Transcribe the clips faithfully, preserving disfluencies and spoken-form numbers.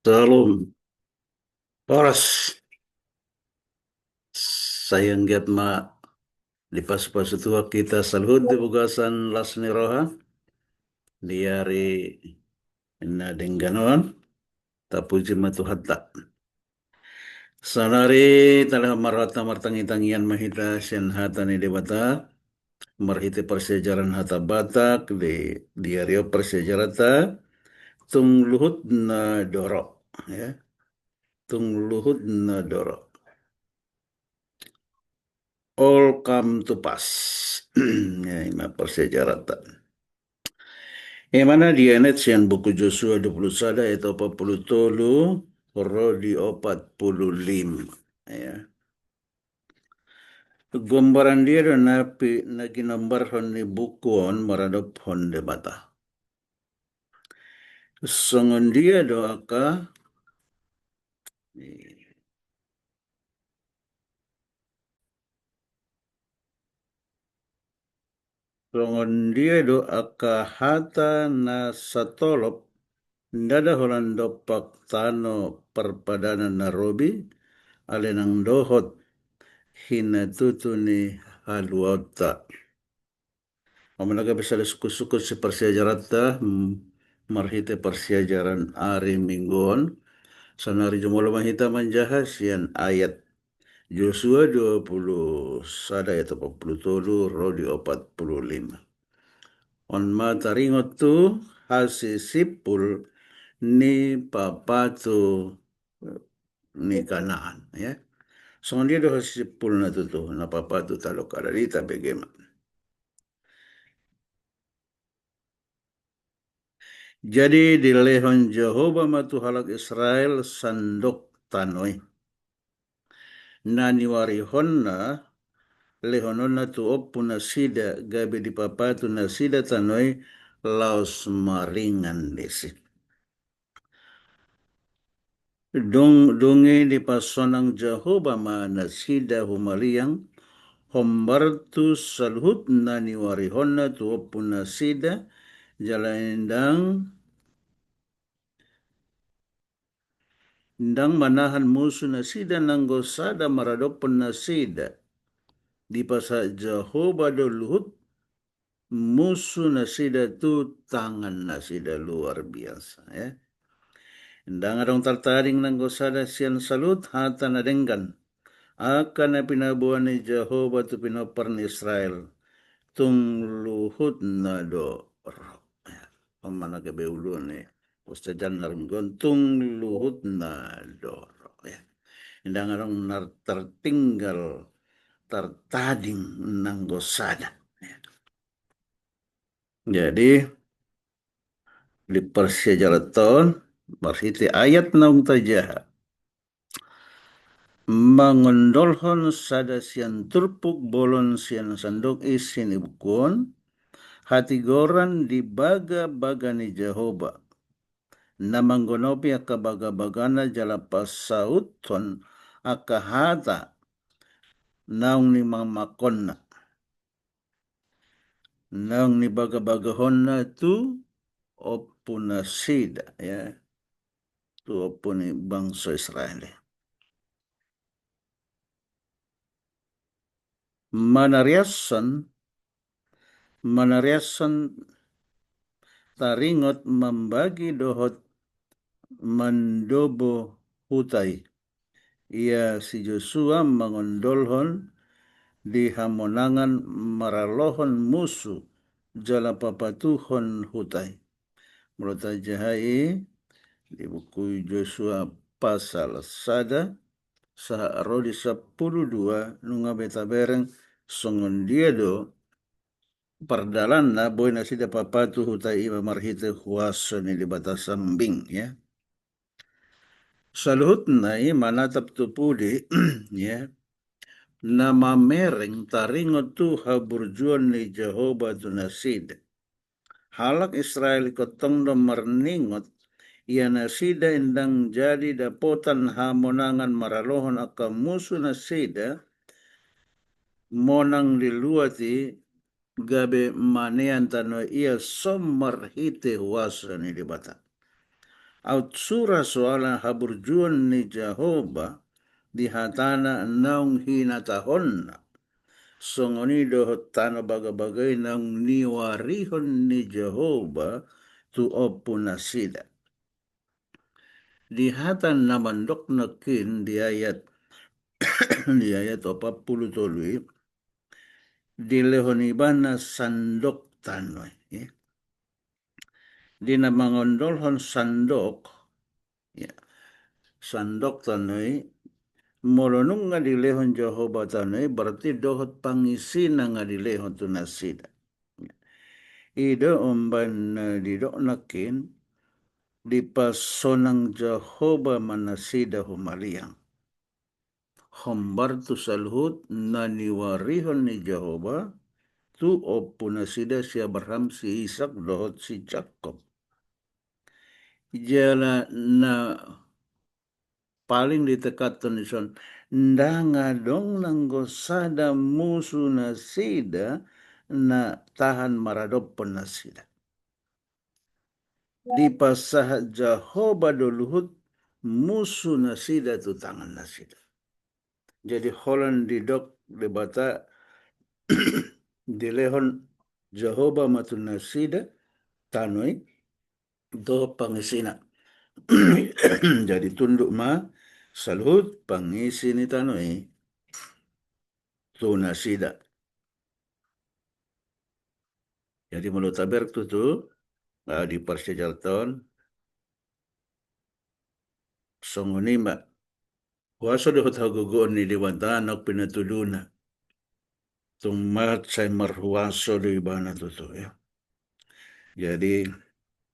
Salam. Horas. Sai anggiat ma dipasupasu Tuhan hita saluhut di bagasan las ni roha di ari na denggan on. Tapuji ma Tuhanta. Saonari tahe marhata martangitangian ma hita sian hata ni Debata marhite parsiajaran hata Batak di, di ari on parsiajaranta tung luhut na doro, ya. Tung luhut na doro. All come to pass. Ya, ima parsiajaranta. Ima na dienet sian buku Josua dua pulu sada ayat opat pulu tolu ro di opat pulu lima. Ya. Gombaran dia do na pi-, na ginombarhon ni buku on maradophon Debata. Songon dia do angka, songon dia do angka hata na satolop, ndada holan dompak tano parpadanan na robi, alai nang dohot hinatutu ni haluaonta. Amana gabe sada sungkun-sungkun si parsiajaranta, mm, marhite parsiajaran ari Minggu on. Saonari jumolo ma hita manjaha sian ayat Josua dua pulu sada ayat opat pulu tolu ro di opat pulu lima. On ma taringot tu hasisipul ni papatu ni Kanaan, ya. Songon dia do hasisipulna tutu, na papatu tadok, alai tabege ma. Jadi dilehon Jahowa ma tu halak Israel sandok tano i. Na niuarihonna, lehononna tu ompunasida gabe dipapatu nasida tano i laos maringan disi. Dung, dung i dipasonang Jahowa ma nasida humaliang hombar tu saluhut na niuarihonna tu ompunasida, jala ndang, ndang manahan musunasida nanggo sada maradophon nasida. Dipasahat Jahowa do luhut musunasida tu tangannasida. Luar biasa, ya. Ndang adong tartading nanggo sada sian saluhut hata na denggan angka na pinaboa ni Jahowa tu pinompar ni Israel, tung luhutna do ro. Ya. On ma na gabe ulu ni parsiajaran ari Minggu on, tung luhutna do ro, ya. Ndang adong na tartinggal tartading nanggo sada. Jadi, di parsiajaranta on, marhite ayat naung tajaha, mangondolhon sada sian turpuk bolon sian sandok isi ni buku on, hatigoran di bagabaga ni Jahowa, na manggonopi angka bagabagana jala pasauthon angka hata naung nimamakkonna, naung nibagabagahonna tu ompunasida, ya, tu ompu ni bangso Israel. Manariashon, manariashon taringot mambagi dohot mandobo huta i. Ia si Josua mangondolhon di hamonangan maralohon musu jala papatuhon huta i. Molo tajaha i di buku Josua pasal sada sahat ro di sampulu dua, nunga be tabereng songon dia do pardalanna boi nasida papatu huta i marhite huaso ni Debata sambing, ya. Saluhutna i manatap tu pudi, ya, na mamereng taringot tu haburjuon ni Jahowa tu nasida. Halak Israel ingkon tong do marningot, ia nasida ndang jadi dapotan hamonangan maralohon angka musunasida, monang di luat i gabe manean tano i ia so marhite huaso ni Debata. Aut sura soal haburjuon ni Jahowa di hatana naung hinatahonna. Songon i dohot tano bagabaga i naung niuarihon ni Jahowa tu ompunasida. Di hata na mandok nangkin di ayat, di ayat opat pulu tolu i, dilehon ibana sandok tano i, ya. Di na mangondolhon sandok, ya, sandok tano i, molo nunga dilehon Jahowa tano i, berarti dohot pangisina nga dilehon tu nasida. I do umbahen na didok nangkin, dipasonang Jahowa ma nasida humaliang. Hombar tu saluhut na niuarihon ni Jahowa tu ompunasida si Abraham, si Isak dohot si Jakob. Jala na paling ditekathon dison, ndang adong nanggo sada musu nasida na tahan maradophon nasida. Dipasahat Jahowa do luhut musu nasida tu tangan nasida. Jadi holan didok Debata dilehon Jahowa ma tu nasida tano i dohot pangisina. Jadi tunduk ma saluhut pangisi ni tano i tu nasida. Jadi molo tabereng tutu, ah, di parsiajarta on, songon i ma. Huaso dohot hagogoon ni Debata na pinatuduna. Tung mansai marhuaso do ibana tutu, ya. Jadi,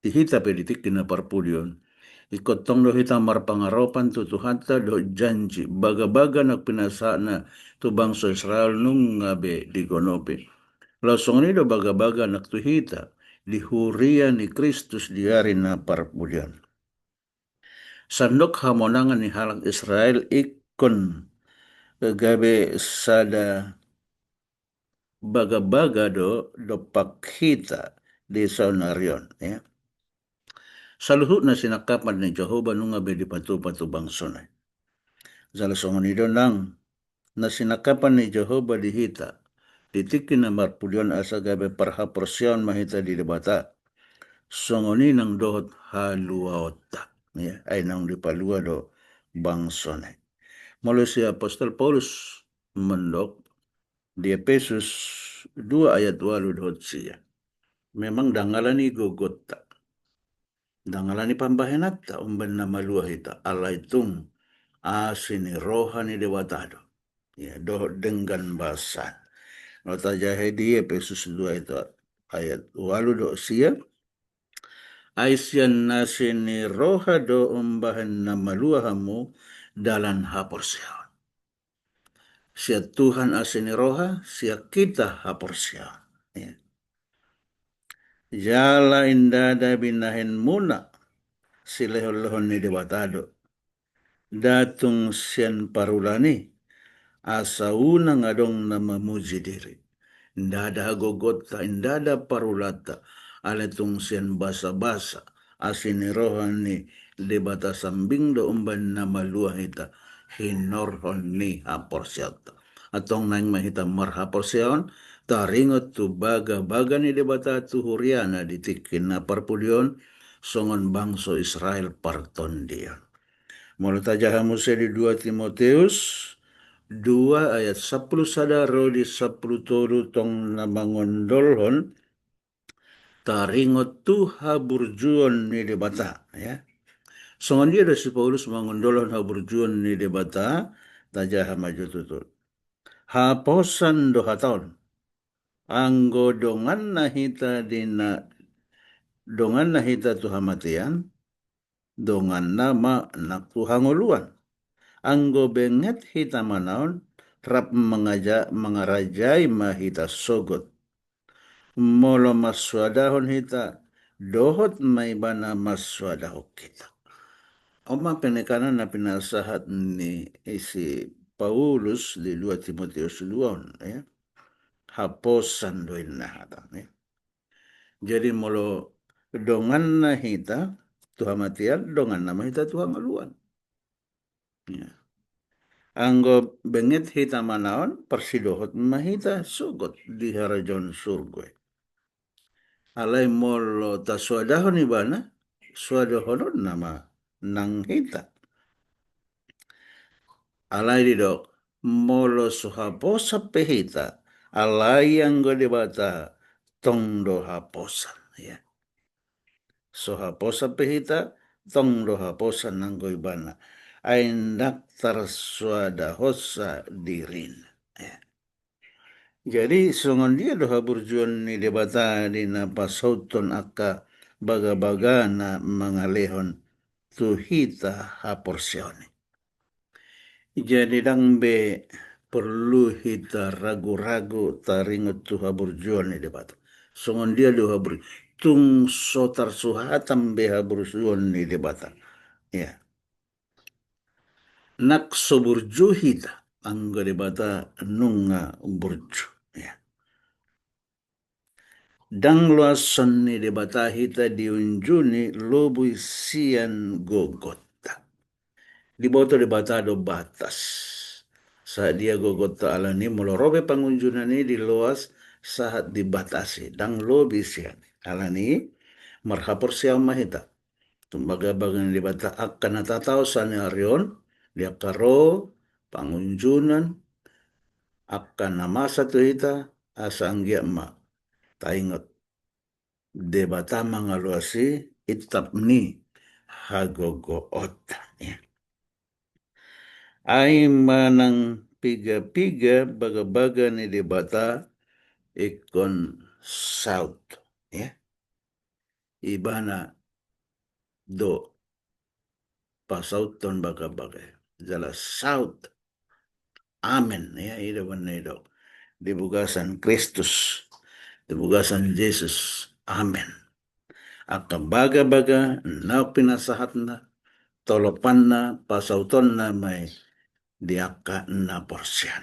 di hita pe di tingki na parpudi on, ingkon tong do hita marpangaropan tu Tuhanta dohot janji, bagabaga na pinasahatna tu bangso Israel nunga be digonopi. Laos songon i do bagabaga nang tu hita, di huria ni Kristus di ari na parpudi on. Sandok hamonangan ni halak Israel ingkon gabe sada bagabaga do dompak hita di saonari on, ya. Saluhutna sinangkapan ni Jahowa nunga be dipatupa tu bangsona. Jala songon i do nang na sinangkapan ni Jahowa di hita di tingki na marpudi on asa gabe parhaporseaon ma hita di Debata. Songon i nang dohot haluaonta, ya, ai naung dipalua do bangsona. Molo si Apostel Paulus mandok di Epesus dua ayat ualu dohot sia. Memang ndang ala ni gogonta, ndang ala ni pambahenanta umbahen na malua hita, alai tung asi ni roha ni Debata do. Ya, dohot denggan basa. Molo tajaha di Epesus dua itu ayat ualu dohot sia. Ai sian asi ni roha do umbahen na malua hamu dalan haporseaon. Sian Tuhan asi ni roha, sian hita haporseaon. Ya. Jala ndada binahenmuna silehonlehon ni Debata do. Nda tung sian parulaon i, asa unang adong na mamuji diri. Ndada hagogonta, ndada parulaonta, alai tung sian basabasa, asi ni roha ni Debata sambing do umbahen na malua hita hinorhon ni haporseaonta. Antong naeng ma hita marhaporseaon, taringot tu bagabaga ni Debata tu huriana di tingki na parpudi on, songon bangso Israel partondion. Molo tajaha muse di dua Timoteus dua ayat sampulu sada ro di sampulu tolu tong na mangondolhon taringot tu haburjuon ni Debata, ya. Songon dia do si Paulus mangondolhon haburjuon ni Debata, tajaha ma jo tutu. Haposan do hata on. Anggo donganna hita di na, donganna hita tu hamatean, donganna ma nang tu hangoluan. Anggo benget hita manaon, rap mangaja-, mangarajai ma hita sogot. Molo mansoadahon hita, dohot ma ibana mansoadahon hita. On ma penekanan na pinasahat ni si Paulus di dua Timoteus dua on, ya. Haposan do inna hata, ya. Jadi molo donganna hita, tu hamatean, donganna ma hita tu hangoluan. Ya. Anggo benget hita manaon, parsidohot ma hita sogot di harajaon surgo i. Alai molo tasoadahon ibana, soadahononna ma nang hita. Alai didok, molo so haposan pe hita, alai anggo Debata tong do haposan. Ya. So haposan pe hita, tong do haposan anggo ibana. Ai ndang tarsoadahonsa dirina. Ya. Jadi, songon dia do haburjuon ni Debata di na pasauthon angka bagabagana mangalehon tu hita haporseaon i. Jadi, ndang be porlu hita ragu-ragu taringot tu haburjuon ni Debata. Songon dia do haburjuon. Tung so tarsuhatan be haburjuon ni Debata. Ya. Nang so burju hita, anggo Debata nunga burju. Ya. Ndang loason ni Debata hita diunjuni lobi sian gogonta. Diboto Debata do batas. Sadia gogonta, alani molo ro be pangunjunan i diloas sahat dibatasi. Ndang lobi sian i. Alani marhaporseaon ma hita. Tu bagabaga ni Debata angka na tatao sian ari on, di angka ro, pangunjunan, angka na masa tu hita, asa anggiat ma taingot Debata mangaluasi intap ni hagogoonta. Ya. Ai manang piga-piga bagabaga ni Debata ingkon saut. Ya. Ibana do pasauthon bagabaga. Jala saut. Amen. Ya, i do umbahen na didok. Di bagasan Kristus. Di bagasan Jesus. Amen. Angka bagabaga na pinasahatna, tolopanna, pasautonna ma i di angka na porsea.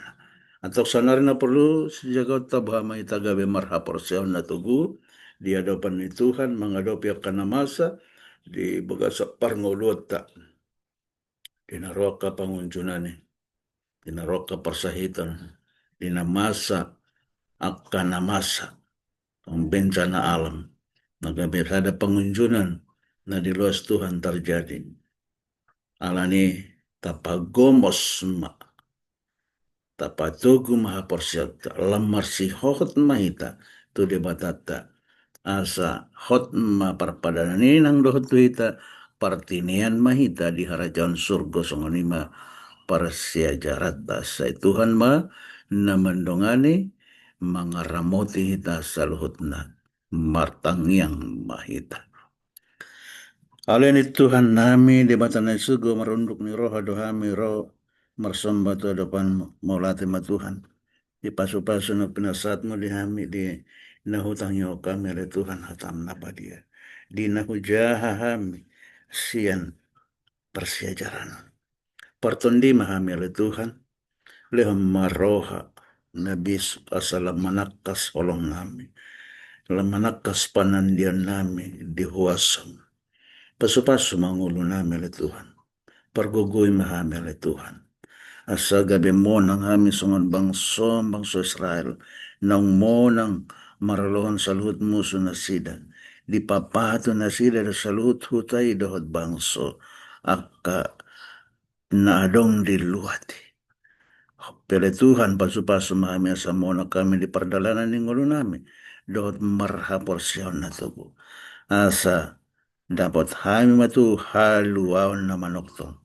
Antong saonari na porlu sijagaonta, boha ma hita gabe marhaporseaon na togu di adopan ni Tuhan, mangadopi angka na masa di bagasan parngoluonta. Di na ro angka pangunjunan i, di na ro angka parsahiton, di na masa angka na masa, bencana alam, na gabe sada pangunjunan na diloas Tuhan tarjadi. Alani tapagomos ma, tapatogu ma haporseaonta, lam marsihohot ma hita tu Debatanta, asa hot ma parpadanan i nang dohot tu hita, partinaion ma hita di harajaon surgo. Songon i ma parsiajaranta. Sai Tuhan ma na mandongani, mangaramoti hita saluhutna. Martangiang ma hita. Ale ni Tuhan nami, Debata na di surgo, marunduk ni roha do hami ro marsomba tu adopanmu. Mauliate ma Tuhan di pasupasu na pinasahatmu di hami, di na hutangihon hami, ale Tuhan, hatamu na badia, di na hujaha hami sian parsiajaran. Partondi ma hami, ale Tuhan, lehon ma roha na bisuk asa lam manangkas holong nami, lam manangkas panandion nami di huasamu. Pasupasu ma ngolu nami, ale Tuhan. Pargogoi ma hami, ale Tuhan, asa gabe monang hami songon bangso, bangso Israel, naung monang maralohon saluhut musu nasida. Dipapatu nasida do saluhut huta i dohot bangso angka na adong di luat i. Pe ale Tuhan, pasupasu ma hami asa monang hami di pardalanan ni ngolu nami dohot marhaporseaon na togu, asa dapot hami ma tu haluaon na manongtong,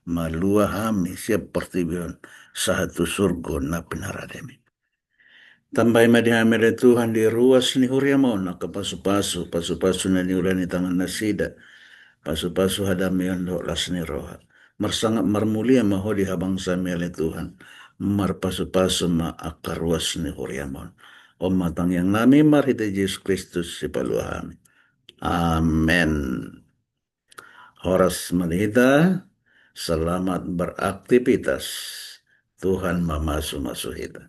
malua hami sian portibi on sahat tu surgo na pinarademi. Tambai ma di hami, ale Tuhan, di ruas ni huriam on angka pasupasu, pasupasu na niula ni tangan nasida, pasupasu hadamion dohot las ni roha. Marsangap marmulia ma Ho di habangsami, ale Tuhan. Marpasupasu ma angka ruas ni huriam on. On ma tangiang nami marhite Jesus Kristus, Sipalua hami. Amen. Horas ma di hita, selamat beraktivitas. Tuhan mamasu-masu hita.